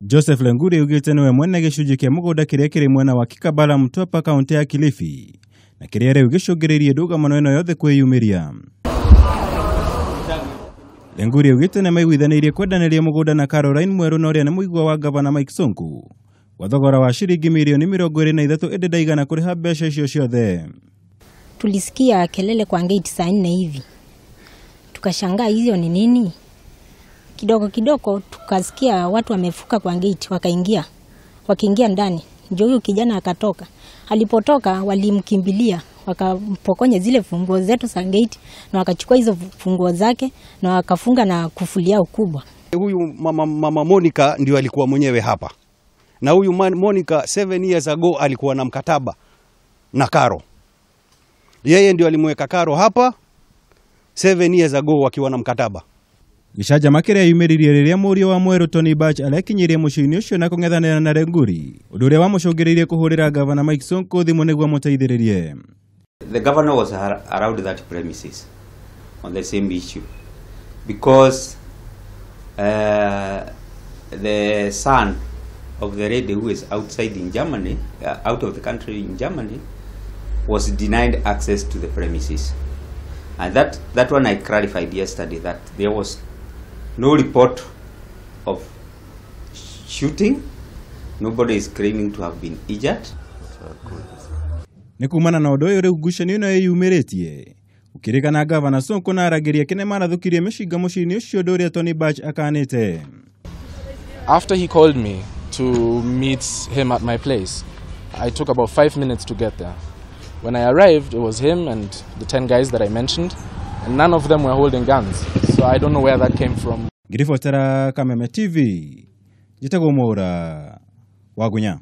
Joseph Lenguri augĩte nĩwe mwene gĩcunjĩ kĩa mũgũnda kĩrĩa kĩrĩ mwena wa Kikabala Mtwapa kaunti ya Kilifi na kĩrĩa rĩu gĩcũngĩrĩirie ndũgamano ĩno yothe kwĩyumĩria. Lenguri augĩte nĩmaiguithanĩirie kwendanĩria mũgũnda na Caroline Mwerũ na ũrĩa nĩ mũigua wa gavana Mike Sonko kwa thogora wa ciringi mirioni 23 ĩndĩ ndaigana kũrĩha mbeca icio ciothe. Tulisikia kelele kwa gate saa 4 hivi, tukashangaa hizo ni nini. Kidogo kidogo tukasikia watu wamefuka kwa gate wakaingia, wakiingia ndani ndio huyu kijana akatoka. Alipotoka walimkimbilia wakampokonya zile funguo zetu za gate na wakachukua hizo funguo zake na wakafunga na kufuli yao kubwa. Huyu mama Monica ndio alikuwa mwenyewe hapa. Na huyu Monica 7 years ago alikuwa na mkataba na Karo. Yeye ndio alimweka Karo hapa 7 years ago wakiwa na mkataba. Gĩcanjama kĩrĩa yumĩririe rĩrĩa mũriũ wa Mwerũ Tony Bach arekinyirie mũciĩ-inĩ ũcio na kũng'ethanĩra na Lenguri, ũndũ ũrĩa wamũcũngĩrĩirie kũhũrĩra gavana Mike Sonko thimũ nĩguo amũteithĩrĩrie. The governor was around that premises on the same issue because the son of the lady who is outside in Germany, out of the country in Germany, was denied access to the premises. And that one I clarified yesterday, that there was no report of shooting. Nobody is claiming to have been injured. Nĩ kumana na ũndũ ũyũ rĩu ngucanio ĩno ĩyumĩrĩtie gũkĩrĩkana gavana Sonko na arangĩri ake nĩmarathũkirie mĩcinga mũciĩ-inĩ ũcio ũndũ ũrĩa Tony Bach akanĩte. After he called me to meet him at my place, I took about 5 minutes to get there. When I arrived, it was him and the 10 guys that I mentioned, and none of them were holding guns. So I don't know where that came from. Ngiribotera Kameme TV, njĩtagwo Mwaura Wagunya.